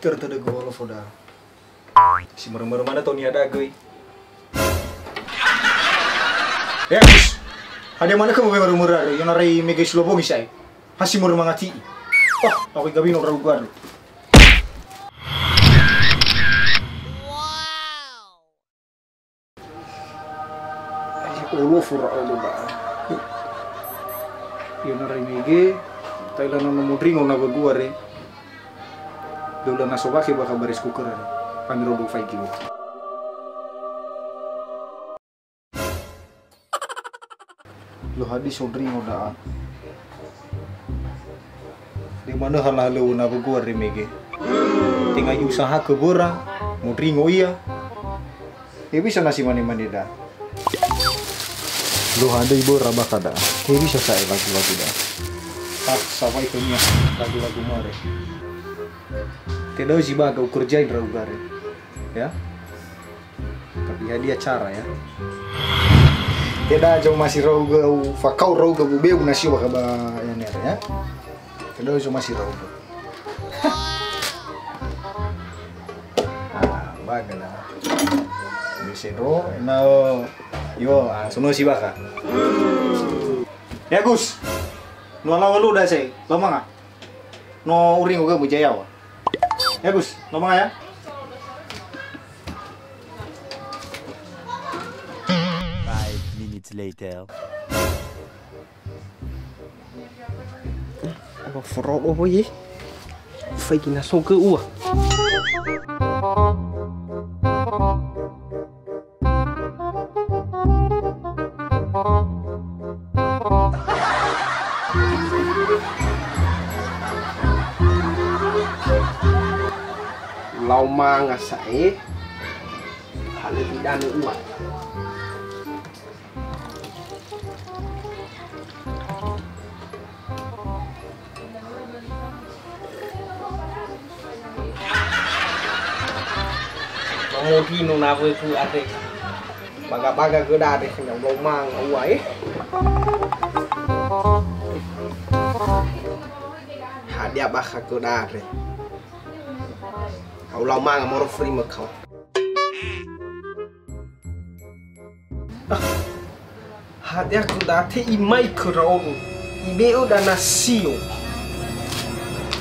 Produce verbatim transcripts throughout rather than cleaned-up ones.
Tertedegu wolofoda. Si mörö-mörö manö tau niha dagöi. Ya, Gus. Hadia manö khöma mörö-mörö, yona rai mege si lobongi sa'e. Ha si mörö mangati'i. Wah, aku gabino ragu gadu. Olo fura olo ba. Yona rai mege, taila na no mondringo na wagua re. Döla na sowake bakha baris kukera. Pamiro do faigi. Lo hadi sondringo da'a. De manö hala halöwö na wögua re mege. Tenga i'usahakö böra, mondringo ia. He bisa na si mane-mane da. Lo handai böra bakha da. He bisa sa'e lagu-lagu da. Ah, sawai khönia lagu-lagu mare. Te da'ö zi ba ga'u kerjain ndra'ugare. Ya. Tapi hadia cara ya. Te da'ö zomasi ndra'ugö, au fakao ndra'ugö bubeu nasi bakha ba ya nere ya. Te da'ö zomasi ndra'ugö. Ah, bagana. Bisa ro, na, yo, ah, sono si bakha. Ya, Gus. No alawa lu da sai, lo manga. No uringo gö muja yaŵa. Ya, Gus, lo manga ya. Five minutes later. Aba forodo ho ye. Faigi na so gö ua. Lau manga sa'e, halö idanö ua. Mamodino nawögu andre. Baga-baga göda andre khönia, ulau manga ua, eh. Hadia bakha göda andre. Ulau manga moro frimö kao. Ah, hadia göda te imaikö ndra'odo, ibe'ö da nasio.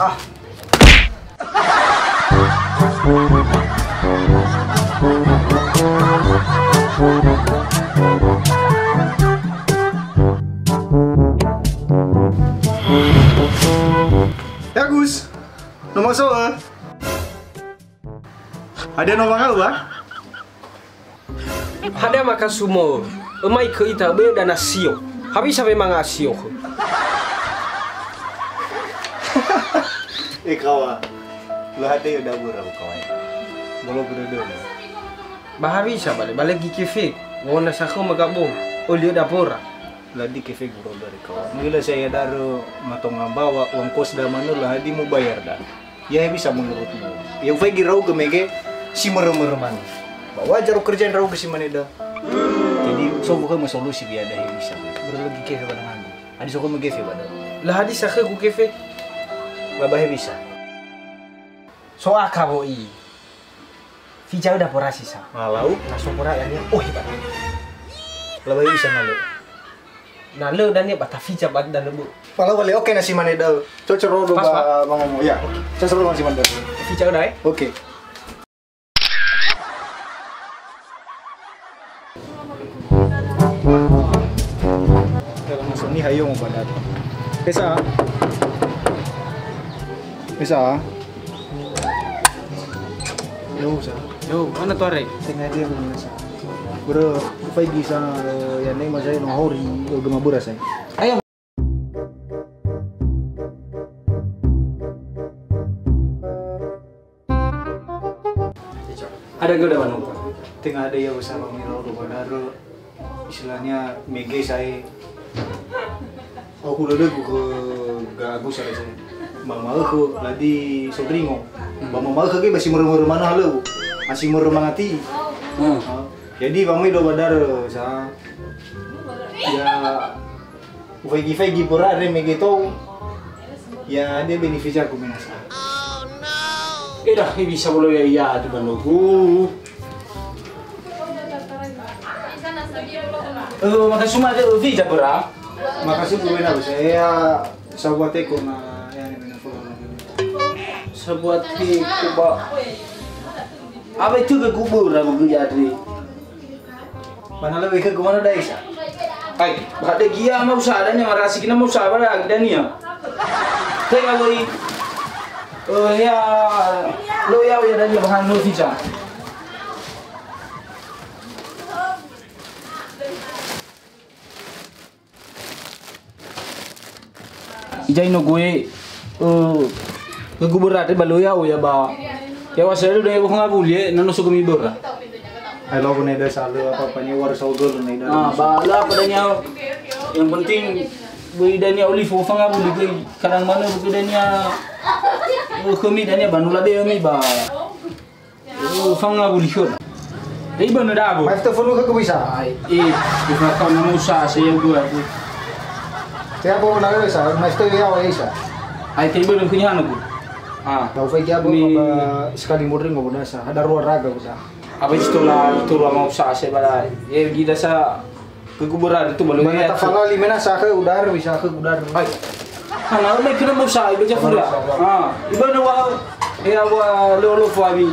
Ah. Ya, Gus. No maso'ö. Hadia no manga'ö, wa? Hadia makasumo, ömaikö ita be'ö da nasio. Hawisa wemanga asio khö? Eh, kawa. Lo hade yo da bura, kawan. Bolo bura dulu. Ba hawisa bale, bale gi kefe. Wona sakhö magabong. Oli da bora. Ladi kefe guru dari kawan. Mila saya daru matonga bawa uang kos da manula hadi mubayar da. Ya, bisa menurutmu? Ya, ufaigi ndra'ugö mege si mörö-mörö manö. Ba wajar ukerjain ndra'ugö si mane da. Jadi, so bukan solusi biada he bisa. Berlagi kefe pada nganggu. Adi so mege kefe pada. Lah adi sakhö gu kefe. Laba he bisa. So aka wo'i. Fija öda porasi sa. Malau. Na so pora ya nia. Oh, hebat. Laba he bisa malu. Na lö dania ba tafija ba danö bö. Pala wale oke na si mane da'ö. Cocok rodo. Pas, ba, Pak. Ba ngomong. Ya. Oke. Cocok rodo si mane da'ö. Fija dai. Oke. Kalau masuk ni hayo mau pada. Pesa. Pesa. Yo, sa. Yo, mana tu are? Tengah dia mana sa. Bro, ufaigi sa, eh, ya nema saya no hori, yo gema bura saya. Ayo. Ada göda manuka. Tenga ada ya usaha miro do badaro. Istilahnya mege saya. Aku lele ku ke ga Agus ada saya. Mama aku ladi sodringo. Hmm. Mama aku ke masih murah-murah mana halo. Masih murah mangati. Hmm. Ah, jadi mama do badaro sa. Ya, ufaigi-faigi pura re mege tou. Ya, dia beneficia ku menasa. Oh, no. Dah, ini bisa boleh ya, ya, di mana ku. Eh, makasih mah, eh, Vija, bra. Makasih, Bu, enak, saya sabuat teko na, ya, ini, ini, ini. Sabuat teko, ba. Apa itu ke kubur, Abu Guyadri? Mana lebih ke gimana, Daisa? Ai, ba hadia gia mau sa adanya marasi kina mau sa bara adanya. Tenga woi. Eh, ya, lo ya, ya, adanya bahan lo Vija. Ija ino gue, eh, ke gubernur ba lo ya, oh ya, ba. Ya, wa saya udah ya, bukan ngabul ya, nano suku mi bora. Ai, lo gune desa lo apa, apa ni, war saugel ni, dah. Ah, ba, lo apa adanya, yang penting, beri adanya olive, fanga buli, beri kadang mana, beri adanya, eh, kami adanya, banu labe kami, ba. Oh, fanga buli khöda. Dai bönö da'ö. Mai fetö fulu khögu bisa. Ai, eh, buka kau nama usaha saya gua tu. Saya bawa nara bisa, mai fetö ya wa isa. Ai, tai bönö kunyana gua. Ah. Tahu fai jabu mi apa sekali mudri nggak udah sa, ada ruang raga udah. Apa itu lah, itu ruang mau usaha saya bala. Ya, gila sa. Ke kuburan itu belum. Mana ya, tafalali mena sa khö udar, bisa khö udar. Hai. Hana, mai kena mau sa, ibaca fura. Ha, ibaca wa, ya wa, lo, lo, fuami.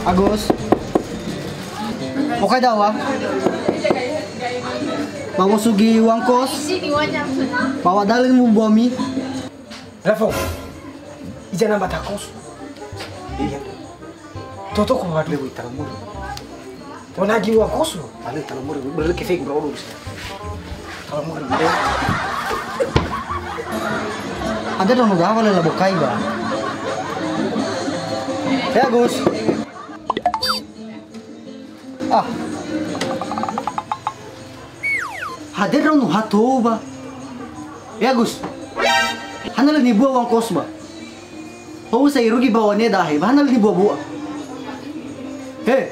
Agus. Okai dawa. Ba wosugi uang kos. Ba wa dalin mu bomi. Rafo. Ija namba ta kos. Iya. Toto ko wa dulu talamuri. Ko nagi uang kos lo. Ale talamuri, berarti kefek bro dulu. Talamuri. Ada dong udah awal la bokai ba. Ya, Gus. Ah. Hadia ndraono ha tou ba. Ya, Gus. Hana lö nibua uang kos ba. Hou sa irugi bawania dahe, ba hana lö nibua-bua. He.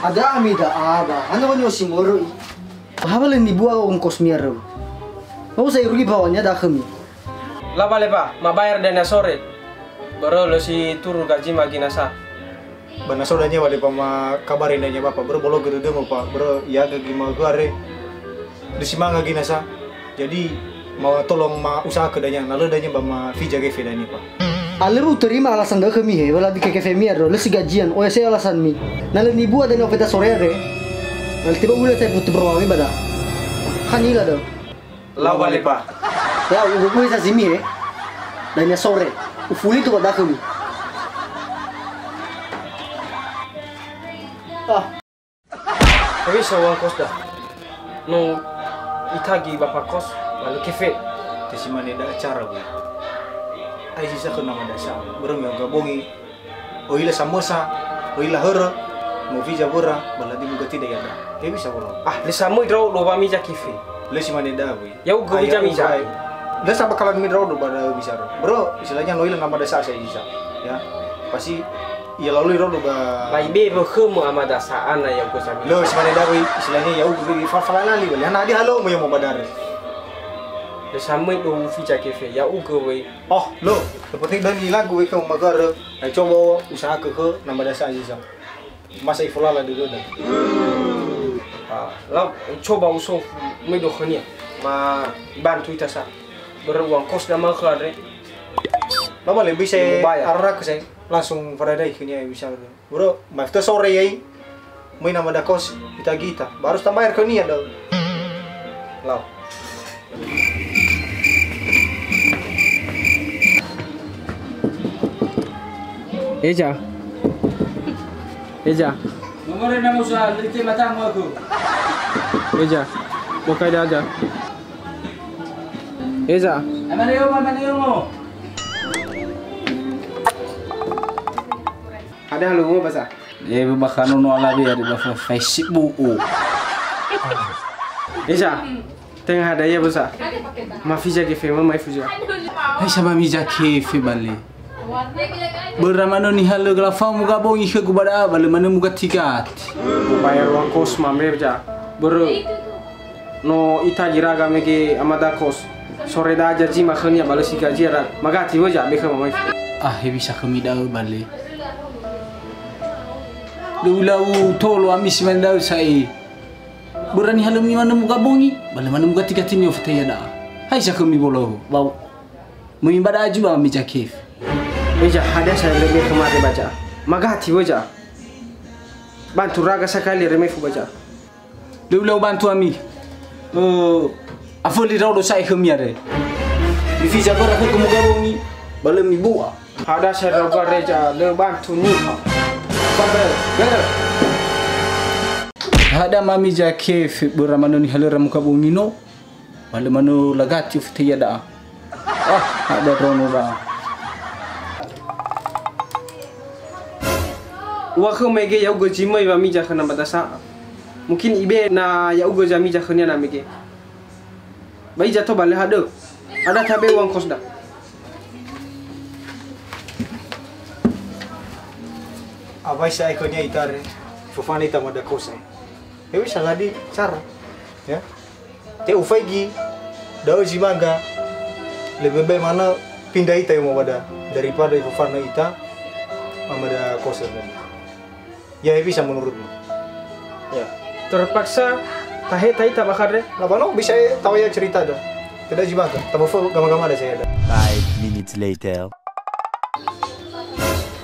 Ada ami da'a ba. Hana wani osi ngoroi. Ba ha wa lö nibua uang kos mi arö. Hou sa irugi bawania dahe mi. Lau bale, Pa, mabayar dania sore. Börö lö si turu gajima ginasa. Ba na so dania bale, Pa, ma kabari dania Bapa. Börö bologe dödömu, Pa. Börö ya gagi ma gare. Lö si manga ginasa. Jadi, ma tolong ma usaha ke dania. Na lö dania ba ma fija gefe dania, Pa. Alö uterima alasan da'ö khömi he, wala bi kekefe mi aro, lö si gajian, oya se alasan mi. Na lö nibua dania ofeta sore are. Na lö tiba ulö sai putu berwawi bada. Khanila da'ö. Lau bale, Pa. Lau, ubu sa simi, eh. Dania sore. Ufuli tu ba dakhömi. Ah. Tapi sa uang kos da. No itagi bapa kos, lalu kefe. Te si mane da acara, Bu. Ai si sa khö nama dasa. Börö me gabongi. Oila samösa, oila hörö, no fija böra, ba ladi mugati da yada. He bisa bolo. Ah, lö samöi ndraodo ba mija kefe. Lö si mane da, wei. Ya'ugö mija-mija. Lö sa bakalan mi ndraodo ba da bisa ro. Bro, istilahnya no ila nama dasa saya bisa. Ya. Pasti ya lalu ndraodo ba. Ba ibe khömu ama dasa ana ya'ugö sa mija. Lö si mane da, wei, istilahnya ya'ugö, wei, fal-, falalali, wei. Hana di halo mo ya mo badar. Lö samöi do fija kefe, ya'ugö, wei. Oh, lo, seperti dan ilagu weka magara, na coba usaha ke ke nama dasa Aziza. Masa ifolala dulu dah. Ah, lau, coba usofu, me do khönia. Ma bantu ita sa. Börö uang kos nama ke andre. Mama lebih saya arah ke saya langsung faradai khönia bisa. Bro, mai fetö sore yai. Möi nama da kos, ita gita. Ba harus tambayar khönia da'ö. Lau. Eza. Eza. Nomor enam usaha, lite matamu aku. Eza. Bokai da aja. Eza. Amane yo, amane yo mo. Ada halo mo basa. Eh, bakha nono alabe ya, di ba fa-, Facebook, oh. Eza, tenga ada ya, basa. Ma fija kefe, ma mai fija. Hai, sama mija kefe bale. Börö manö nihalö galafau muga bongi khögu ba da'a, ba lö manö mugatigati. Bayar uang kos mamre ja. Börö no ita giraga mege amada kos. Sore da janji ma khönia ba lö si gaji ara. Magati wö ja be khöma mai. Ah, hewisa khömi da'ö bale. Lö ulau tolo ami si manö da'ö sa'e. Börö nihalömi manö muga bongi, ba lö manö mugatigati ni'ofataiya da'a. Haisa khömi bolo, bau. Möi ba da'a jua mi Jakef. Eja, hadia sa lö me khöma re baca. Magati wö ja. Bantu raga sakali re me fu baca. Lö ulau bantu ami. Eh, aföli raodo sa'e khömi are. Mifiza börö khögu muga bongi, ba lö mibu'a. Hadia sa raga reja lö bantu niha. Börö, börö. Hadia mami Jakef börö manö nihalöra muga bongi no. Ba lö manö lagati ofitaiya da'a. Ah, ada rono da'a. Ua khö mege ya'ugö zi möi wamiza khöna ba dasa. Mungkin ibe na ya'ugö zamiza khönia na mege. Ba iza to ba lö hadö. Ada tabe uang kos da. Awai sa'ae khönia ita re. Fofana ita mada kos e. Hewisa ladi cara. Ya. Te ufaigi, da'ö zi mangga, lebih baik manö pindah ita yomo bada, daripada ifofana ita, amada kos. Ya, hewisa menurutmu? Ya. Terpaksa taheta ita bakar deh. Lah, bano bisa tawaia cerita dah. Tidak zi mangga, taböfö gama-gama dah saya dah. Five minutes later.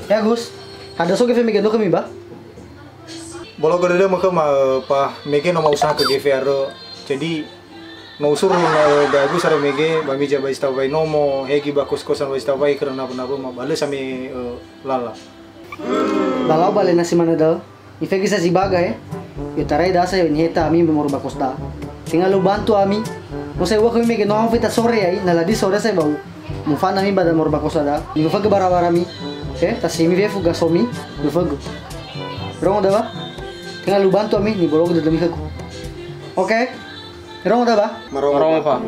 Ya, Gus. Ada so gefe mege no khömi ba? Bolo gö dödömö khöma, eh, pa mege no ma'usaha khö gefe arö. Jadi, no usuru na, eh, gagu sare mege, ba miza ba istawai nomo, hegi ba kos-kosan ba istawai khöra nabo-nabo ma, ba lö same, eh, lala. Ba lau bale na si manö da'ö, ifegi sa zi baga, eh. I'otarai dasa ya niheta ami moroi ba kos da. Tenga lö bantu ami. No sai ua khömi mege no hafita sore ai, na ladi sore sai bau. Mufana mi ba da moroi ba kos da. Mifögö bara-bara mi. Eh, tasimi fefu gasomi, mifögö. Rongo da ba? Tenga lö bantu ami, ni bologu dödömi khögu. Oke? Rongo da ba? Marongo, Pa.